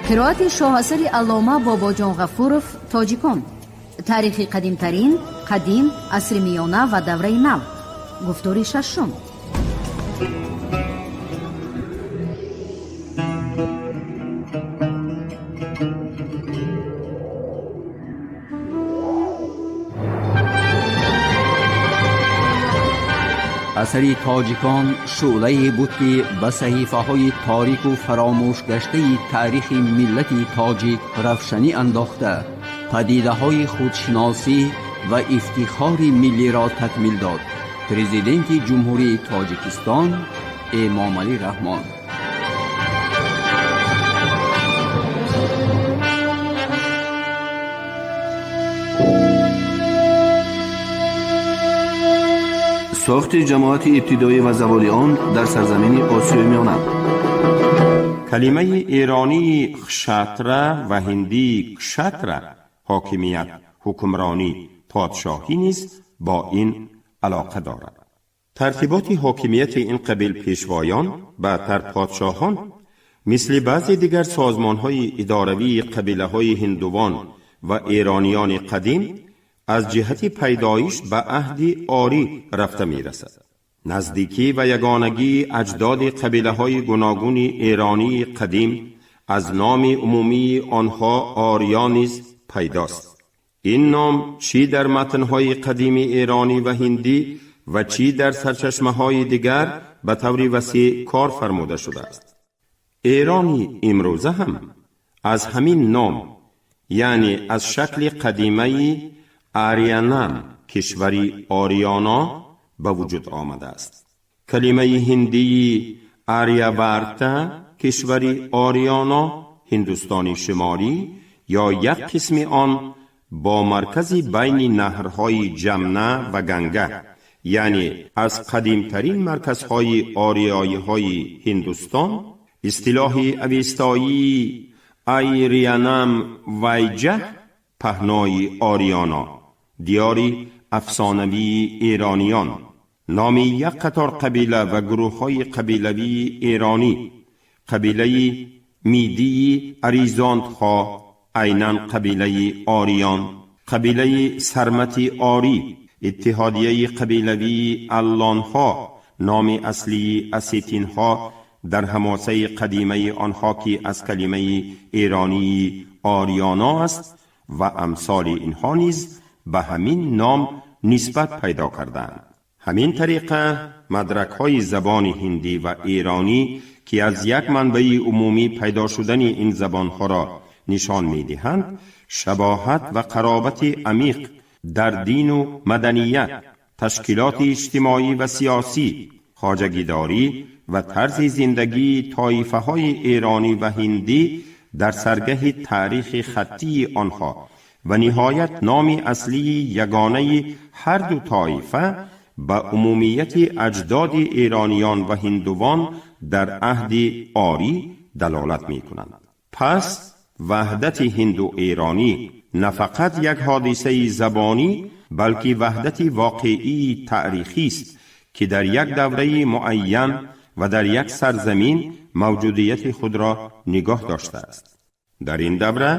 Қироати шоҳасари Аллома Бобоҷон Ғафуров «Тоҷикон. Таърихи қадимтарин, қадим, асри миёна ва давраи нав». Гуфтори шашум. Асари «Тоҷикон» шӯълае буд, ки ба саҳифаҳои торику фаромӯшгаштаи таърихи миллати тоҷик равшанӣ андохта, падидаҳои худшиносӣ ва ифтихори миллиро такмил дод. Президенти Ҷумҳурии Тоҷикистон Эмомалӣ Раҳмон. Сохти ҷамоати ибтидоӣ ва заволи он дар сарзамини Осиёи Миёна. Калимаи эронии кшатра ва ҳиндии кшатра, ҳокимият, ҳукмронӣ, подшоҳӣ низ бо ин алоқа дорад. Тартиботи ҳокимияти ин қабил пешвоён, баъдтар подшоҳон, мисли баъзе дигар созмонҳои идоравии қабилаҳои ҳиндувон ва эрониёни қадим, аз ҷиҳати пайдоиш ба аҳди орӣ рафта мерасад. Наздикӣ ва ягонагии аҷдоди қабилаҳои гуногуни эронии қадим аз номи умумии онҳо ориё низ пайдост. Ин ном чӣ дар матнҳои қадими эронӣ ва ҳиндӣ ва чӣ дар сарчашмаҳои дигар ба таври васеъ кор фармуда шудааст. Эрони имрӯза ҳам аз ҳамин ном, яъне аз шакли қадимаи Ариянам, кишвари Ориёно, ба вуҷуд омадааст. Калимаи ҳиндии Арияварта, кишвари Ориёно, Ҳиндустони Шимолӣ ё як қисми он бо маркази байни наҳрҳои Ҷамна ва Ганга, яъне аз қадимтарин марказҳои ориёиҳои Ҳиндустон, истилоҳи авестоии Айриянам Вайҷаҳ, паҳнои Ориёно, диёри афсонавии эрониён, номи як қатор қабила ва гурӯҳҳои қабилавии эронӣ, қабилаи мидии аризонтҳо, айнан қабилаи ориён, қабилаи сармати орӣ, иттиҳодияи қабилавии аллонҳо, номи аслии асетинҳо дар ҳамосаи қадимаи онҳо, ки аз калимаи эронии ориёно аст, ва амсоли инҳо низ ба ҳамин ном нисбат пайдо кардаанд. Ҳамин тариқа мадракҳои забони ҳиндӣ ва эронӣ, ки аз як манбаи умумӣ пайдо шудани ин забонҳоро нишон медиҳанд, шабоҳат ва қаробати амиқ дар дину маданият, ташкилоти иҷтимоӣ ва сиёсӣ, хоҷагидорӣ ва тарзи зиндагии тоифаҳои эронӣ ва ҳиндӣ дар саргаҳи таърихи хаттии онҳо ва ниҳоят номи аслии ягонаи ҳар ду тоифа ба умумияти аҷдоди эрониён ва ҳиндувон дар аҳди орӣ далолат мекунанд. Пас ваҳдати ҳинду эронӣ на фақат як ҳодисаи забонӣ, балки ваҳдати воқеии таърихист, ки дар як давраи муайян ва дар як сарзамин мавҷудияти худро нигоҳ доштааст. Дар ин давра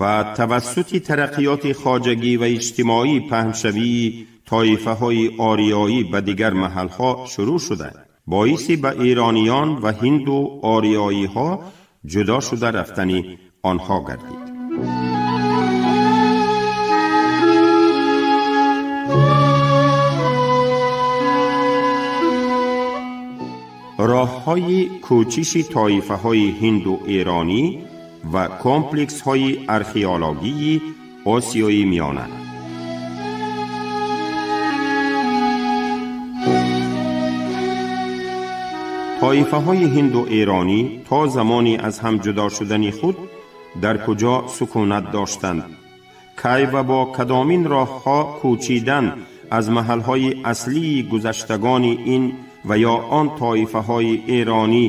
ба тавассути тараққиёти хоҷагӣ ва иҷтимоӣ паҳншавии тоифаҳои ориёӣ ба дигар маҳалҳо шурӯъ шуда, боиси ба эрониён ва ҳинду ориёиҳо ҷудо шуда рафтани онҳо гардид. Роҳҳои кӯчиши тоифаҳои ҳинду эронӣ ва комплексҳои археологии Осиёи Миёна. Тоифаҳои ҳинду эронӣ то замони аз ҳам ҷудо шудани худ дар куҷо сукунат доштанд? Кай ва бо кадомин роҳҳо кӯчидан аз маҳалҳои аслии гузаштагони ин ва ё он тоифаҳои эронӣ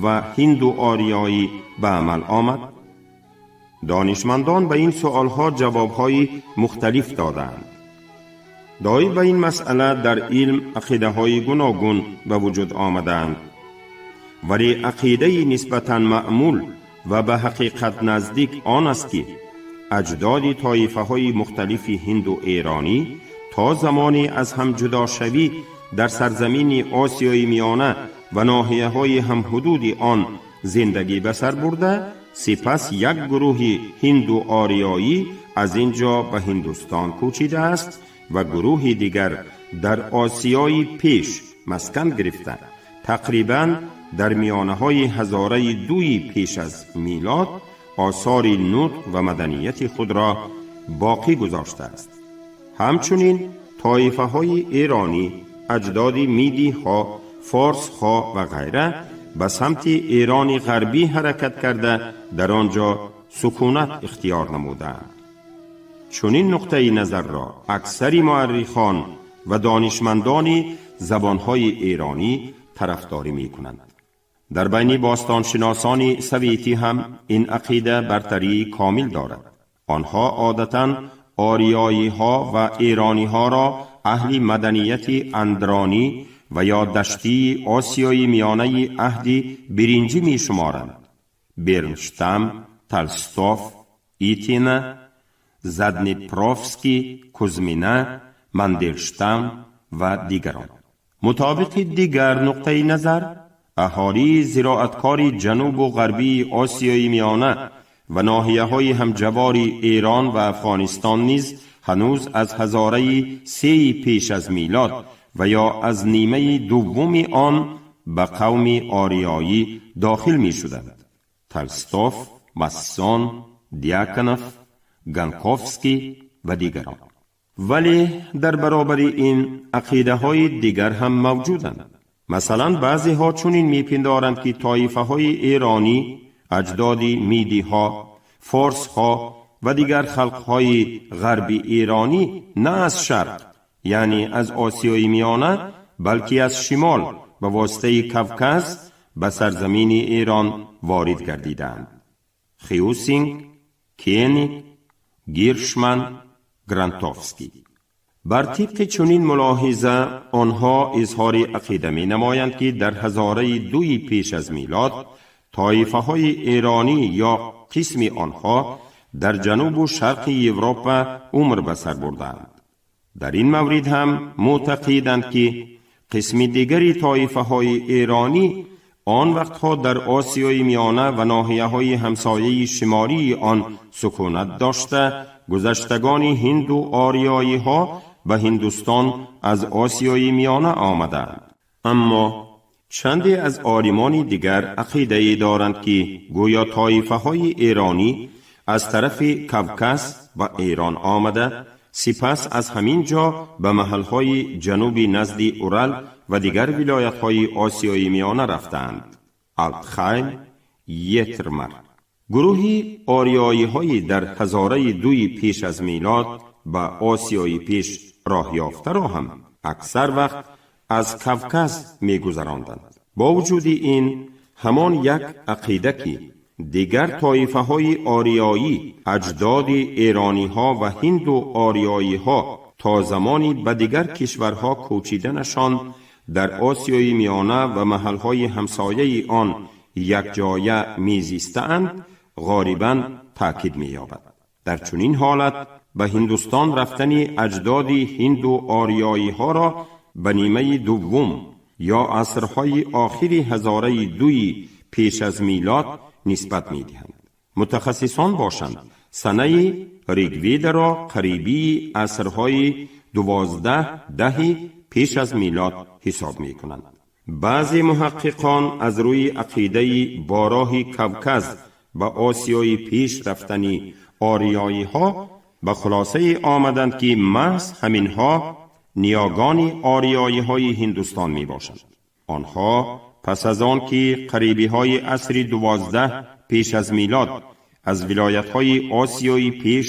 ва ҳинду ориёӣ ба амал омад? Донишмандон ба ин суолҳо ҷавобҳои мухталиф додаанд. Доир ба ин масъала дар илм ақидаҳои гуногун ба вуҷуд омадаанд, вале ақидаи нисбатан маъмул ва ба ҳақиқат наздик он аст, ки аҷдоди тоифаҳои мухталифи ҳинду эронӣ то замони аз ҳам ҷудошавӣ дар сарзамини Осиёи Миёна ва ноҳияҳои ҳамҳудуди он зиндагӣ ба сар бурда, сипас як гурӯҳи ҳинду ориёӣ аз ин ҷо ба Ҳиндустон кӯчидааст ва гурӯҳи дигар дар Осиёи Пеш маскан гирифта, тақрибан дар миёнаҳои ҳазораи дуи пеш аз милод осори нутқ ва маданияти худро боқӣ гузоштааст. Ҳамчунин тоифаҳои эронӣ, аҷдоди мидиҳо, форсҳо ва ғайра ба самти Эрони Ғарбӣ ҳаракат карда, дар он ҷо сукунат ихтиёр намудаанд. Чунин нуқтаи назарро аксари муаррихон ва донишмандони забонҳои эронӣ тарафдорӣ мекунанд. Дар байни бостоншиносони советӣ ҳам ин ақида бартарии комил дорад. Онҳо одатан ориёиҳо ва эрониҳоро аҳли маданияти андронӣ ва ё даштии Осиёи Миёнаи аҳди биринҷӣ мешуморанд: Бернштам, Толстов, Итина, Заднепровский, Кузмина, Мандельштам ва дигарон. Мутобиқи дигар нуқтаи назар, аҳолии зироаткори ҷанубу ғарбии Осиёи Миёна ва ноҳияҳои ҳамҷавори Эрон ва Афғонистон низ ҳанӯз аз ҳазораи сеи пеш аз милод ва ё аз нимаи дуввуми он ба қавми ориёӣ дохил мешуданд: Толстов, Массон, Дьяконов, Ганковский ва дигарон. Вале дар баробари ин ақидаҳои дигар ҳам мавҷуданд. Масалан, баъзеҳо чунин мепиндоранд, ки тоифаҳои эронӣ аҷдоди мидиҳо, форсҳо ва дигар халқҳои ғарби эронӣ на аз шарқ, яъне аз Осиёи Миёна, балки аз шимол ба воситаи Кавказ ба сарзамини Эрон ворид гардидаанд: Хеусинг, Кеник, Гиршман, Грантовский. Бар тибқи чунин мулоҳиза, онҳо изҳори ақида менамоянд, ки дар ҳазораи дуи пеш аз милод тоифаҳои эронӣ ё қисми онҳо дар ҷанубу шарқи Европа умр ба сар бурдаанд. Дар ин маврид ҳам мӯътақиданд, ки қисми дигари тоифаҳои эронӣ он вақтҳо дар Осиёи Миёна ва ноҳияҳои ҳамсояи шимолии он сукунат дошта, гузаштагони ҳинду ориёиҳо ба Ҳиндустон аз Осиёи Миёна омадаанд. Аммо чанде аз олимони дигар ақидае доранд, ки гӯё тоифаҳои эронӣ аз тарафи Кавказ ба Эрон омада, сипас аз ҳамин ҷо ба маҳалҳои ҷануби назди Урал ва дигар вилоятҳои Осиёи Миёна рафтаанд: Алтхайм, Етрмар. Гурӯҳи ориёиҳои дар ҳазораи дуи пеш аз милод ба Осиёи Пеш роҳ ёфтаро ҳам аксар вақт аз Кавказ мегузаронданд. Бо вуҷуди ин, ҳамон як ақида, ки дигар тоифаҳои ориёӣ аҷдоди эрониҳо ва ҳинду ориёиҳо то замони ба дигар кишварҳо кӯчиданашон дар Осиёи Миёна ва маҳалҳои ҳамсояи он якҷоя мезистаанд, ғолибан таъкид меёбад. Дар чунин ҳолат ба Ҳиндустон рафтани аҷдоди ҳинду ориёиҳоро ба нимаи дуввум ё асрҳои охири ҳазораи дуи пеш аз милод нисбат медиҳанд. Мутахассисон бошанд, санаи Ригведаро қарибии асрҳои 12-10 пеш аз милод ҳисоб мекунанд. Баъзе муҳаққиқон аз рӯи ақидаи бо роҳи Кавказ ба Осиёи Пеш рафтани ориёиҳо ба хулосае омаданд, ки маҳз ҳаминҳо ниёгони ориёиҳои Ҳиндустон мебошанд. Онҳо пас аз он ки қарибиҳои асри 12 пеш аз милод аз вилоятҳои Осиёи Пеш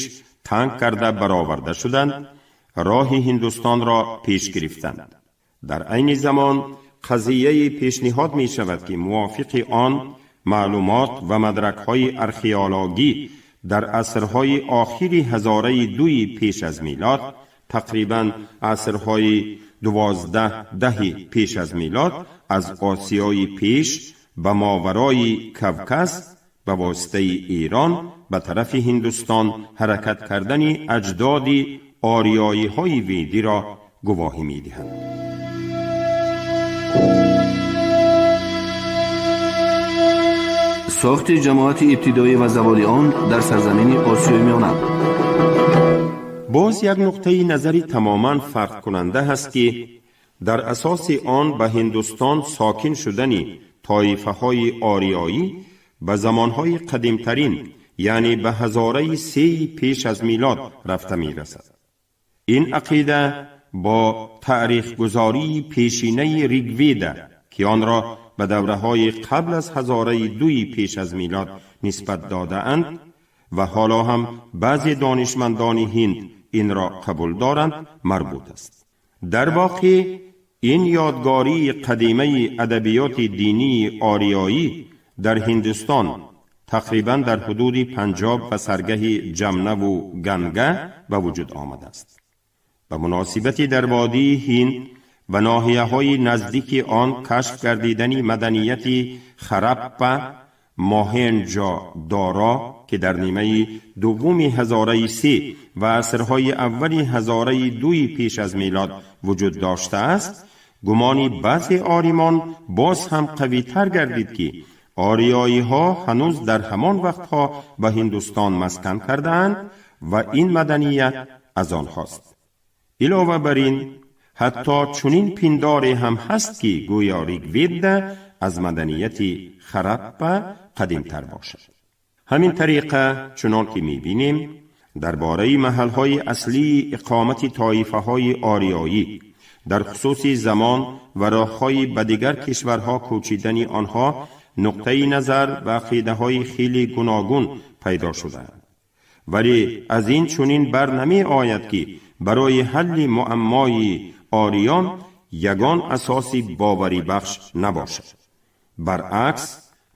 танг карда бароварда шуданд, роҳи Ҳиндустонро пеш гирифтанд. Дар айни замон қазияе пешниҳод мешавад, ки мувофиқи он маълумот ва мадракҳои археологӣ дар асрҳои охири ҳазораи дуи пеш аз милод, тақрибан асрҳои 12-10 пеш аз милод, аз Осиёи Пеш ба моварои Кавказ به واسطه ایران به طرف هندوستان حرکت کردن اجداد آریایی های ویدی را گواهی می دهند. Сохти ҷамоати ибтидоӣ ва заволи он дар сарзамини Осиёи Миёна. Боз як нуқтаи назари тамоман фарқкунанда ҳаст, ки дар асоси он ба Ҳиндустон сокин шудани тоифаҳои ориёӣ ба замонҳои қадимтарин, яъне ба ҳазораи сеи пеш аз милод рафта мерасад. Ин ақида бо таърихгузории пешинаи Ригведа, ки онро ба давраҳои қабл аз ҳазораи дуи пеш аз милод нисбат додаанд ва ҳоло ҳам баъзе донишмандони ҳинд инро қабул доранд, марбут аст. Дар воқеъ ин ёдгории қадимаи адабиёти динии ориёӣ дар Ҳиндустон, тақрибан дар ҳудуди Панҷоб ва саргаҳи Ҷамнаву Ганга ба вуҷуд омадааст. Ба муносибати дар водии Ҳинд ва ноҳияҳои наздики он кашф гардидани маданияти Хараппа, Моҳенҷо Доро, ки дар нимаи дуввуми ҳазораи се ва асрҳои аввали ҳазораи дуи пеш аз милод вуҷуд доштааст, гумони баъзе олимон боз ҳам қавитар гардид, ки ориёиҳо ҳанӯз дар ҳамон вақтҳо ба Ҳиндустон маскан кардаанд ва ин маданият аз онҳост. Илова бар ин, ҳатто чунин пиндоре ҳам ҳаст, ки гӯё Ригведа аз маданияти Хараппа қадимтар бошад. Ҳамин тариқа, чунон ки мебинем, дар бораи маҳалҳои аслии иқомати тоифаҳои ориёӣ, дар хусуси замон ва роҳҳои ба дигар кишварҳо кӯчидани онҳо нуқтаи назар ва ақидаҳои хеле гуногун пайдо шудаанд. Вале аз ин чунин бар намеояд, ки барои ҳалли муаммои ориён ягон асоси боварибахш набошад. Баръакс,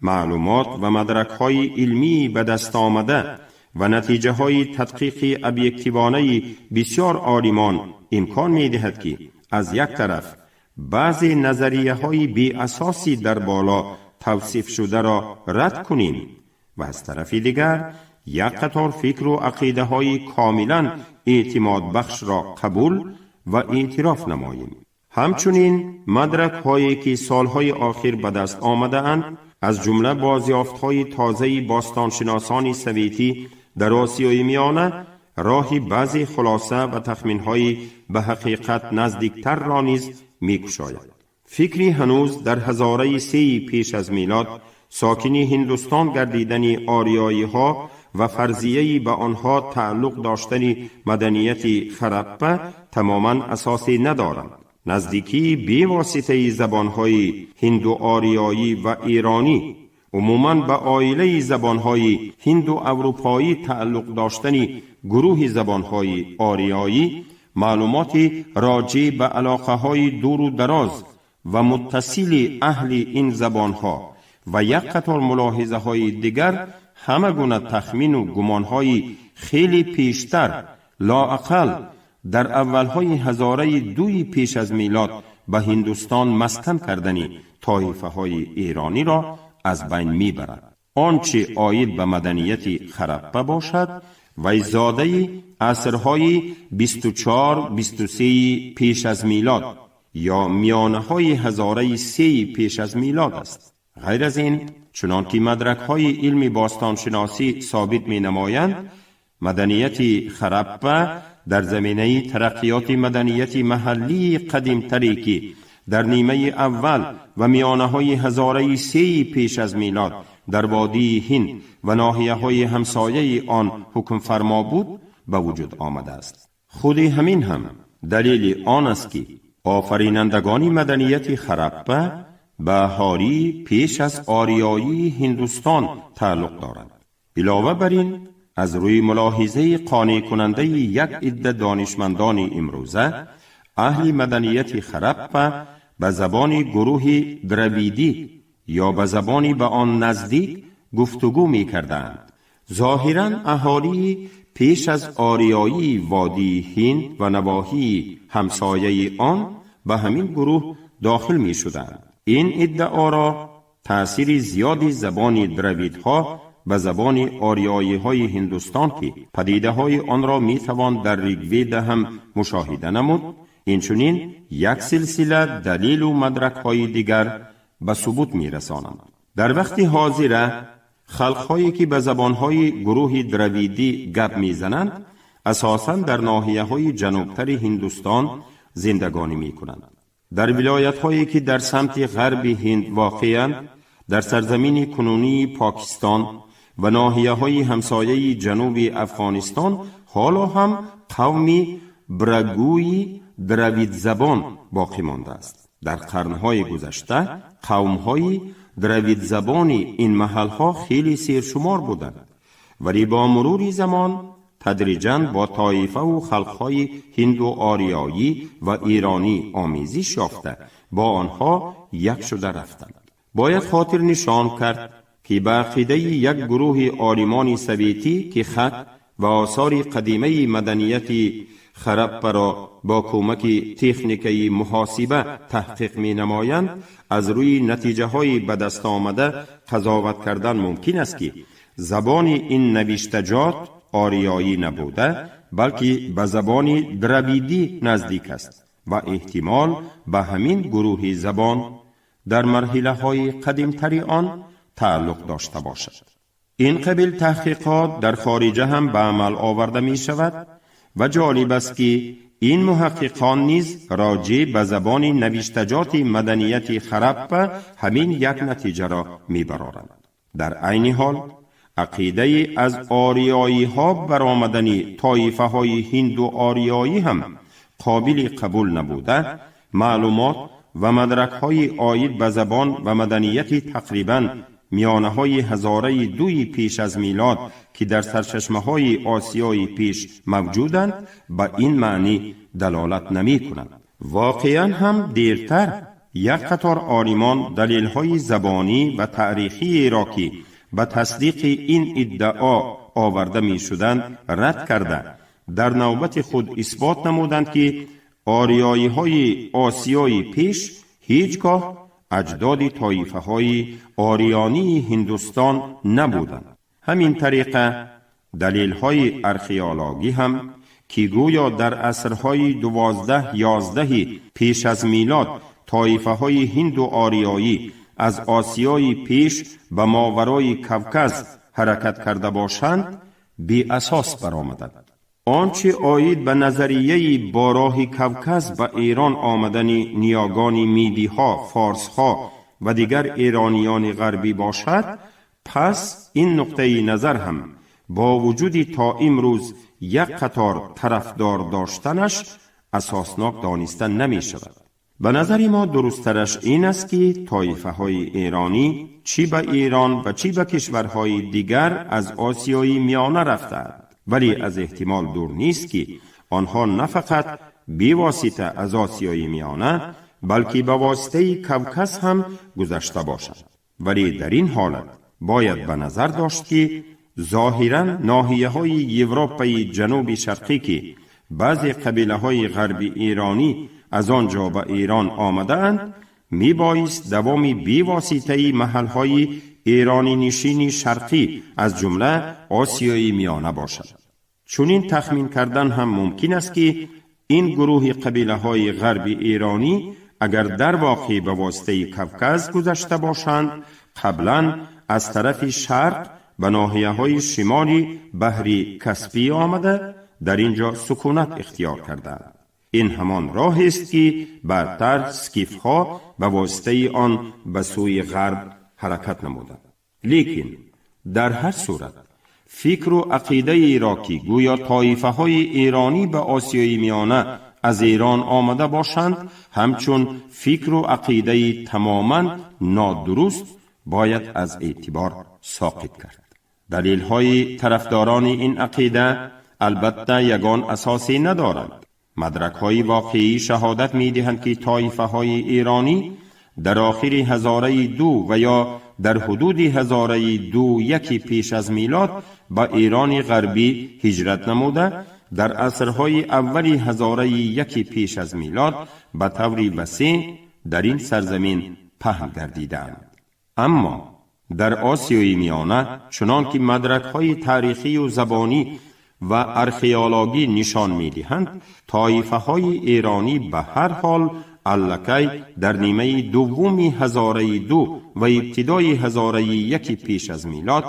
маълумот ва мадракҳои илмии ба даст омада ва натиҷаҳои тадқиқи объективонаи бисёр олимон имкон медиҳад, ки аз як тараф баъзе назарияҳои беасоси дар боло тавсифшударо рад кунем ва аз тарафи дигар як қатор фикру ақидаҳои комилан эътимодбахшро қабул ва эътироф намоем. Ҳамчунин мадракҳое, ки солҳои охир ба даст омадаанд, аз ҷумла бозёфтҳои тозаи бостоншиносони советӣ дар Осиёи Миёна, роҳи баъзе хулоса ва тахминҳои ба ҳақиқат наздиктарро низ мекушояд. Фикри ҳанӯз дар ҳазораи сеи пеш аз милод сокини Ҳиндустон гардидани ориёиҳо ва фарзияи ба онҳо тааллуқ доштани маданияти Хараппа тамоман асосе надоранд. Наздикии бевоситаи забонҳои ҳиндуориёӣ ва эронӣ, умуман ба оилаи забонҳои ҳинду аврупоӣ тааллуқ доштани гурӯҳи забонҳои ориёӣ, маълумоти роҷеъ ба алоқаҳои дуру дароз ва муттасили аҳли ин забонҳо ва як қатор мулоҳизаҳои дигар ҳама гуна тахмину гумонҳои хеле пештар, лоақал дар аввалҳои ҳазораи дуи пеш аз милод ба Ҳиндустон маскан кардани тоифаҳои эрониро аз байн мебарад. Он чӣ оид ба маданияти Хараппа бошад, вай зодаи асрҳои 24-23 пеш аз милод ё миёнаҳои ҳазораи сеи пеш аз милод аст. Ғайр аз ин, чунон ки мадракҳои илми бостоншиносӣ собит менамоянд, маданияти Хараппа дар заминаи тараққиёти маданияти маҳаллии қадимтаре, ки дар нимаи аввал ва миёнаҳои ҳазораи сеи пеш аз милод дар водии Ҳинд ва ноҳияҳои ҳамсояи он ҳукмфармо буд, ба вуҷуд омадааст. Худи ҳамин ҳам далели он аст, ки офаринандагони маданияти Хараппа ба аҳолии пеш аз ориёии Ҳиндустон тааллуқ доранд. Илова бар ин, аз рӯи мулоҳизаи қонеъкунандаи як идда донишмандони имрӯза, аҳли маданияти Хараппа ба забони гурӯҳи дравидӣ ё ба забони ба он наздик гуфтугӯ мекарданд. Зоҳиран аҳолии пеш аз ориёии водии Ҳинд ва навоҳии ҳамсояи он ба ҳамин гурӯҳ дохил мешуданд. Ин иддаоро таъсири зиёди забони дравидҳо به زبان آریایی های هندوستان که پدیده های آن را می توان در ریگوید هم مشاهده نمود، اینچنین یک سلسله دلیل و مدرک های دیگر به ثبوت می رسانند. در وقت حاضره خلق هایی که به زبان های گروه درویدی گپ می زنند، اساساً در ناحیه های جنوبتر هندوستان زندگانی می کنند. در ولایت هایی که در سمت غرب هند واقعند، در سرزمین کنونی پاکستان و ناحیه های همسایه جنوب افغانستان، حالا هم قومی برگوی دروید زبان باقی مانده است. در قرنهای گذشته قومهای دروید زبان این محلها خیلی سیرشمار بودند، ولی با مرور زمان تدریجاً با طایفه و خلقهای هند و آریایی و ایرانی آمیزش یافته با آنها یک شده رفتند. باید خاطر نشان کرد که به عقیده یک گروه عالمان سویتی که خط و آثار قدیمه مدنیت خرپه را با کمک تکنیک محاسبه تحقیق می نمایند، از روی نتیجه های به دست آمده قضاوت کردن ممکن است که زبان این نوشتجات آریایی نبوده، بلکه به زبان درویدی نزدیک است و احتمال به همین گروه زبان در مرحله های قدیمتری آن تعلق داشته باشد. این قبیل تحقیقات در خارجه هم به عمل آورده می شود و جالب است که این محققان نیز راجع به زبان نوشتجات مدنیت خرپه همین یک نتیجه را می برارند. در عین حال عقیده از آریایی ها برآمدن طایفه های هند و آریایی هم قابل قبول نبوده، معلومات و مدرک های عاید به زبان و مدنیت تقریباً میانه های هزاره دوی پیش از میلاد که در سرچشمه های آسیای پیش موجودند به این معنی دلالت نمی کنند. واقعا هم دیرتر یک قطار عالمان دلیل های زبانی و تاریخی را که به تصدیق این ادعا آورده می شدند رد کرده، در نوبت خود اثبات نمودند که آریایی های آسیای پیش هیچگاه اجداد طایفه های آریانی هندوستان نبودند. همین طریقه دلیل های ارخیولوژی هم که گویا در عصرهای 12-11 پیش از میلاد طایفه های هند و آریایی از آسیای پیش به ماورای کوکز حرکت کرده باشند، بی اساس برآمدند. آنچه عاید به نظریه با راه کوکز به ایران آمدن نیاگان میدی ها، فارس ها و دیگر ایرانیان غربی باشد، پس این نقطه نظر هم با وجود تا امروز یک قطار طرفدار داشتنش اساسناک دانسته نمی شود. به نظر ما درسترش این است که طایفه های ایرانی چی به ایران و چی به کشورهای دیگر از آسیای میانه رفتند، ولی از احتمال دور نیست که آنها نه فقط بی واسطه از آسیای میانه، بلکه به واسطه کوکز هم گذشته باشند. ولی در این حالت باید به نظر داشت که ظاهراً ناحیه های یوروپای جنوب شرقی که بعضی قبیله های غربی ایرانی از آنجا به ایران آمده اند، می بایست دوام بی واسطه محل های ایرانی نشین شرقی از جمله آسیای میانه باشد. چنین تخمین کردن هم ممکن است که این گروه قبیله های غرب ایرانی اگر در واقع به واسطه کوکز گذشته باشند، قبلا از طرف شرق به ناحیه های شمالی بحر کسپی آمده در اینجا سکونت اختیار کردند. این همان راه است که بعدتر سکیف ها به واسطه آن به سوی غرب حرکت نمودند. لیکن در هر صورت فکر و عقیده ای را که گویا طایفه های ایرانی به آسیای میانه از ایران آمده باشند، همچون فکر و عقیده تماما نادرست باید از اعتبار ساقط کرد. دلیل های طرفداران این عقیده البته یگان اساسی ندارند. مدرک های واقعی شهادت می دهند که طایفه های ایرانی در آخر هزاره 2 و یا در حدود هزاره 2-1 پیش از میلاد به ایران غربی هجرت نموده، در عصرهای اول هزاره 1 پیش از میلاد به طور وسیع در این سرزمین پهن گردیدند. اما Дар Осиёи Миёна, чунон ки мадракҳои таърихию забонӣ ва археологӣ нишон медиҳанд, тоифаҳои эронӣ ба ҳар ҳол аллакай дар нимаи дуввуми ҳазораи ду ва ибтидои ҳазораи яки пеш аз милод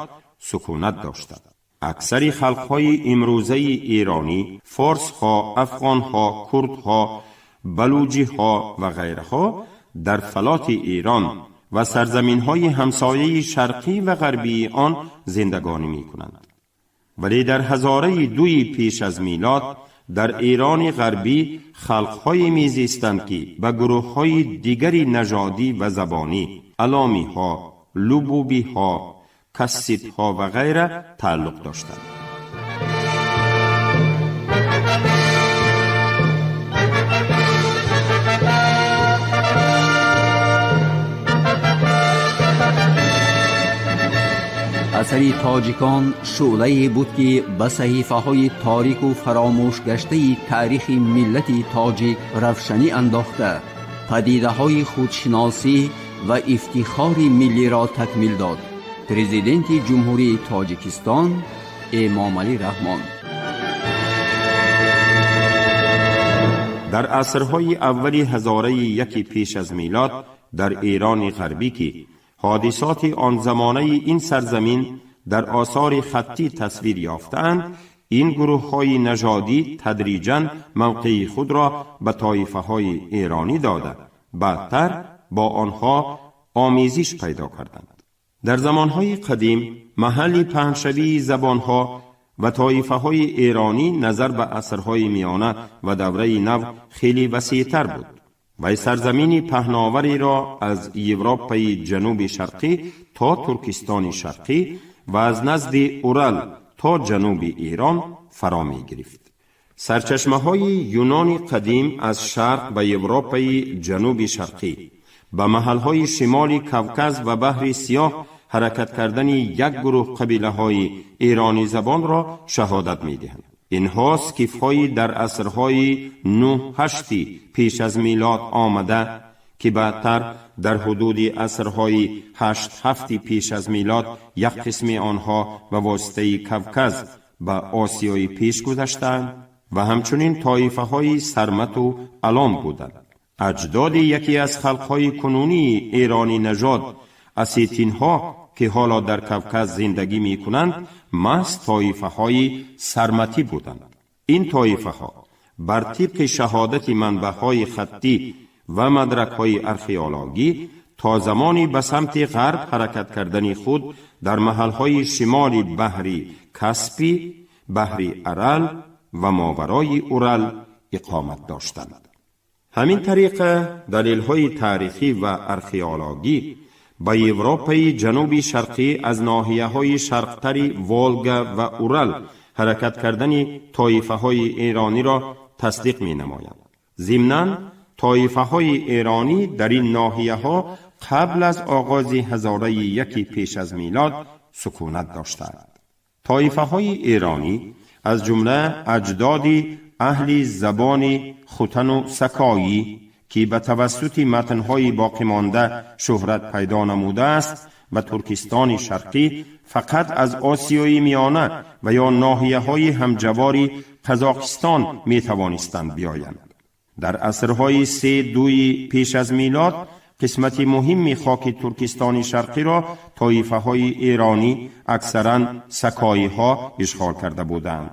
сукунат доштанд. Аксари халқҳои имрӯзаи эронӣ, форсҳо, афғонҳо, курдҳо, балуҷиҳо ва ғайраҳо дар фалоти Эрон ва сарзаминҳои ҳамсояи шарқӣ ва ғарбии он зиндагонӣ мекунанд. Вале дар ҳазораи дуи пеш аз милод дар Эрони ғарбӣ халқҳое мезистанд, ки ба гурӯҳҳои дигари нажодӣ ва забонӣ, аламиҳо, лубубиҳо, касситҳо ва ғайра тааллуқ доштанд. Асари тоҷикон шӯълае буд, ки ба саҳифаҳои торику фаромӯшгаштаи таърихи миллати тоҷик равшанӣ андохта, падидаҳои худшиносӣ ва ифтихори миллиро такмил дод. Президенти Ҷумҳурии Тоҷикистон Эмомалӣ Раҳмон. Дар асрҳои аввали ҳазораи яки пеш аз милод дар Эрони ғарбӣ, ки ҳодисоти он замонаи ин сарзамин дар осори хаттӣ тасвир ёфтаанд, ин гурӯҳҳои нажодӣ тадриҷан мавқеи худро ба тоифаҳои эронӣ дода, баъдтар бо онҳо омезиш пайдо карданд. Дар замонҳои қадим маҳалли паҳншавии забонҳо ва тоифаҳои эронӣ назар ба асрҳои миёна ва давраи нав хеле васеътар буд. Вай сарзамини паҳновареро аз Европаи ҷануби шарқӣ то Туркистони шарқӣ ва аз назди Урал то ҷануби Эрон фаро мегирифт. Сарчашмаҳои Юнони қадим аз шарқ ба Европаи ҷануби шарқӣ, ба маҳалҳои шимоли Кавказ ва баҳри Сиёҳ ҳаракат кардани як гурӯҳ қабилаҳои эронӣ забонро шаҳодат медиҳанд. Инҳо скифҳои дар асрҳои нӯҳ ҳашти пеш аз милод омада, ки баъдтар дар ҳудуди асрҳои ҳашт ҳафти пеш аз милод як қисми онҳо ба воситаи Кавказ ба Осиёи пеш гузаштаанд, ва ҳамчунин тоифаҳои сармату алом буданд. Аҷдоди яке аз халқҳои кунунии эронӣ нажод, асетинҳо, ки ҳоло дар Кавказ зиндагӣ мекунанд, маҳз тоифаҳои сарматӣ буданд. Ин тоифаҳо бар тибқи шаҳодати манбаъҳои хаттӣ ва мадракҳои археологӣ то замони ба самти ғарб ҳаракат кардани худ дар маҳалҳои шимоли баҳри Каспӣ, баҳри Арал ва моварои Урал иқомат доштанд. Ҳамин тариқа далелҳои таърихӣ ва археологӣ ба Европаи ҷануби шарқӣ аз ноҳияҳои шарқтари Волга ва Урал ҳаракат кардани тоифаҳои эрониро тасдиқ менамоянд. Зимнан тоифаҳои эронӣ дар ин ноҳияҳо қабл аз оғози ҳазораи яки пеш аз милод сукунат доштаанд. Тоифаҳои эронӣ, аз ҷумла аҷдоди аҳли забони хутану сакоӣ, ки ба тавассути матнҳои боқимонда шӯҳрат пайдо намудааст, ба Туркистони шарқӣ фақат аз Осиёи Миёна ва ё ноҳияҳои ҳамҷавори Қазоқистон метавонистанд биёянд. Дар асрҳои се дуи пеш аз милод қисмати муҳимми хоки Туркистони шарқиро тоифаҳои эронӣ, аксаран сакоиҳо, ишғол карда буданд.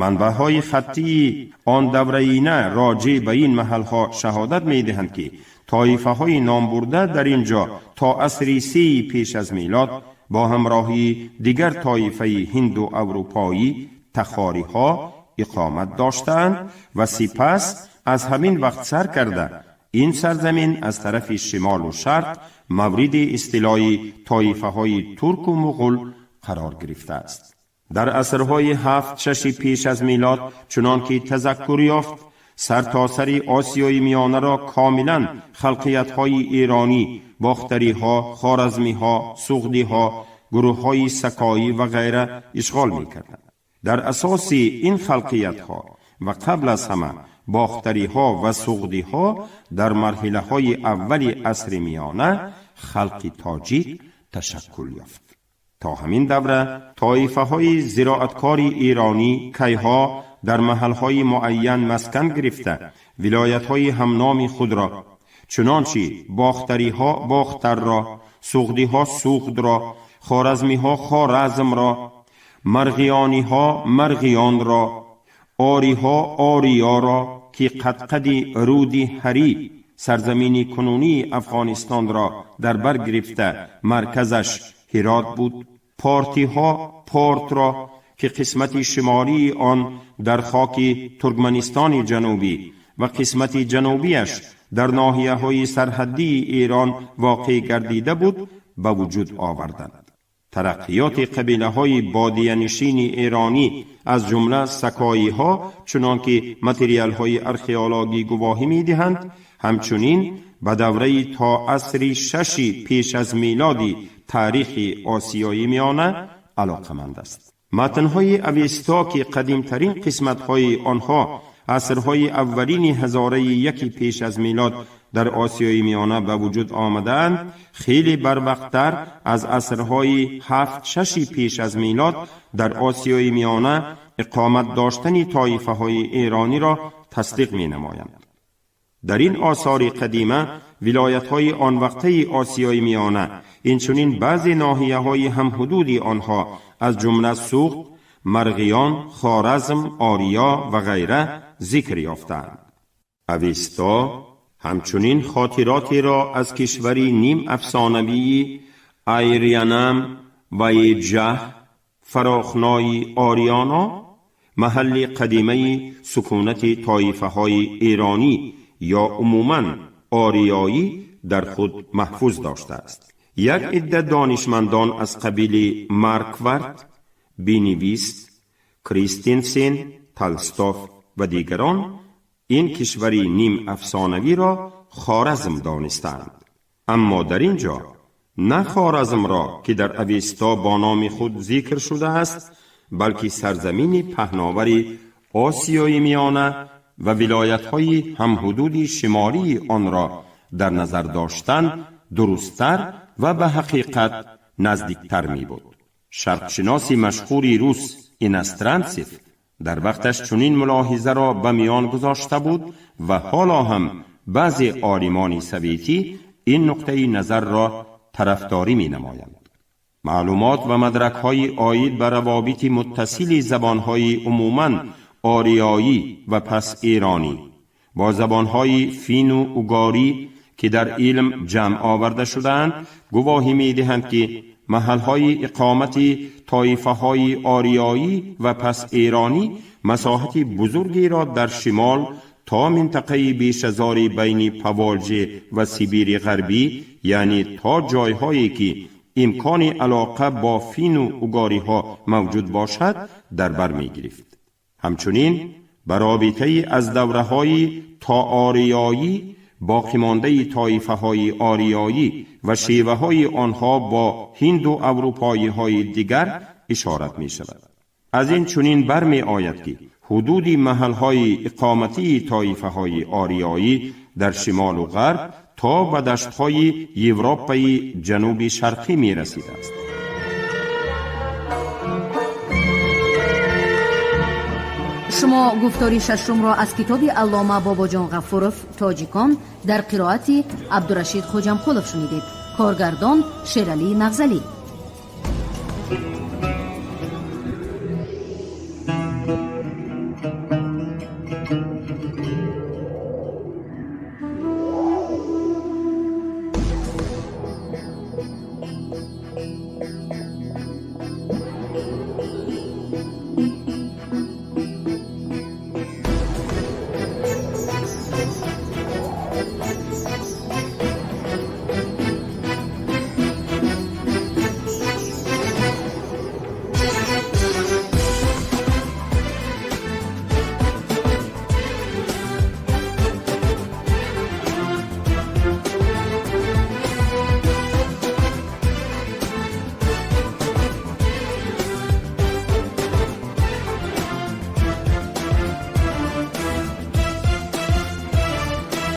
Манбаъҳои хаттии он давраина роҷеъ ба ин маҳалҳо шаҳодат медиҳанд, ки тоифаҳои номбурда дар ин ҷо то асри сеи пеш аз милод бо ҳамроҳии дигар тоифаи ҳинду аврупоӣ, тахориҳо, иқомат доштаанд ва сипас аз ҳамин вақт сар карда ин сарзамин аз тарафи шимолу шарқ мавриди истилои тоифаҳои турку муғул қарор гирифтааст. Дар асрҳои ҳафт шаши пеш аз милод, чунон ки тазаккур ёфт, сартосари Осиёи Миёнаро комилан халқиятҳои эронӣ, бохтариҳо, хоразмиҳо, суғдиҳо, гурӯҳҳои сакоӣ ва ғайра ишғол мекарданд. Дар асоси ин халқиятҳо ва қабл аз ҳама бохтариҳо ва суғдиҳо дар марҳилаҳои аввали асри миёна халқи тоҷик ташаккул ёфт. То ҳамин давра тоифаҳои зироаткори эронӣ кайҳо дар маҳалҳои муайян маскан гирифта, вилоятҳои ҳамноми худро, чунончи бохтариҳо Бохтарро, суғдиҳо Суғдро, хоразмиҳо Хоразмро, марғиёниҳо Марғиёнро, ориҳо Ориёро, ки қадқади руди Ҳарӣ сарзамини кунунии Афғонистонро дар бар гирифта, марказаш Ҳирот буд, портиҳо Портро, ки қисмати шимолии он дар хоки Туркманистони ҷанубӣ ва қисмати ҷанубиаш дар ноҳияҳои сарҳаддии Эрон воқеъ гардида буд, ба вуҷуд оварданд. Тараққиёти қабилаҳои бодиянишини эронӣ, аз ҷумла сакоиҳо, чунон ки материалҳои археологӣ гувоҳӣ медиҳанд, ҳамчунин ба давраи то асри шаши пеш аз милоди таърихи Осиёи Миёна алоқаманд аст. Матнҳои Авесто, ки қадимтарин қисматҳои онҳо асрҳои аввалини ҳазораи яки пеш аз милод дар Осиёи Миёна ба вуҷуд омадаанд, хеле барвақттар аз асрҳои ҳафт-шаши пеш аз милод дар Осиёи Миёна иқомат доштани тоифаҳои эрониро тасдиқ менамоянд. Дар ин осори қадима вилоятҳои он вақтаи Осиёи Миёна, инчунин баъзе ноҳияҳои ҳамҳудуди онҳо, аз ҷумла Суғд, Марғиён, Хоразм, Ориё ва ғайра зикр ёфтаанд. Авесто ҳамчунин хотиротеро аз кишвари ним афсонавии Айрианам ва Эҷаҳ, фарохнои Ориёно, маҳалли қадимаи сукунати тоифаҳои эронӣ ё умуман ориёӣ дар худ маҳфуз доштааст. Як идда донишмандон аз қабили Марквард, Бинивист, Кристенсен, Талстов ва дигарон ин кишвари ним афсонавиро Хоразм донистаанд. Аммо дар ин ҷо на Хоразмро, ки дар Авесто бо номи худ зикр шудааст, балки сарзамини паҳновари Осиёи Миёна ва вилоятҳои ҳамҳудуди шимолии онро дар назар доштан дурусттар ва ба ҳақиқат наздиктар мебуд. Шарқшиноси машҳури рус Иностранцев дар вақташ чунин мулоҳизаро ба миён гузошта буд ва ҳоло ҳам баъзе олимони советӣ ин нуқтаи назарро тарафдорӣ менамоянд. Маълумот ва мадракҳои оид ба равобити муттасили забонҳои умуман ориёӣ ва пас эронӣ бо забонҳои фину угорӣ, ки дар илм ҷамъ оварда шудаанд, гувоҳӣ медиҳанд, ки маҳалҳои иқомати тоифаҳои ориёӣ ва пас эронӣ масоҳати бузургеро дар шимол то минтақаи бешазори байни Поволжье ва Сибири Ғарбӣ, яъне то ҷойҳое ки имкони алоқа бо фину угориҳо мавҷуд бошад, дар бар мегирифт. Ҳамчунин ба робитаи аз давраҳои тоориёӣ боқимондаи тоифаҳои ориёӣ ва шеваҳои онҳо бо ҳинду аврупоиҳои дигар ишорат мешавад. Аз ин чунин бармеояд, ки ҳудуди маҳалҳои иқоматии тоифаҳои ориёӣ дар шимолу ғарб то ба даштҳои Европаи ҷануби шарқӣ мерасидааст. Шумо гуфтори шашумро аз китоби аллома Бобоҷон Ғафуров «Тоҷикон» дар қироати Абдурашид Хоҷамқулов шунидед. Коргардон Шералӣ Нағзалӣ.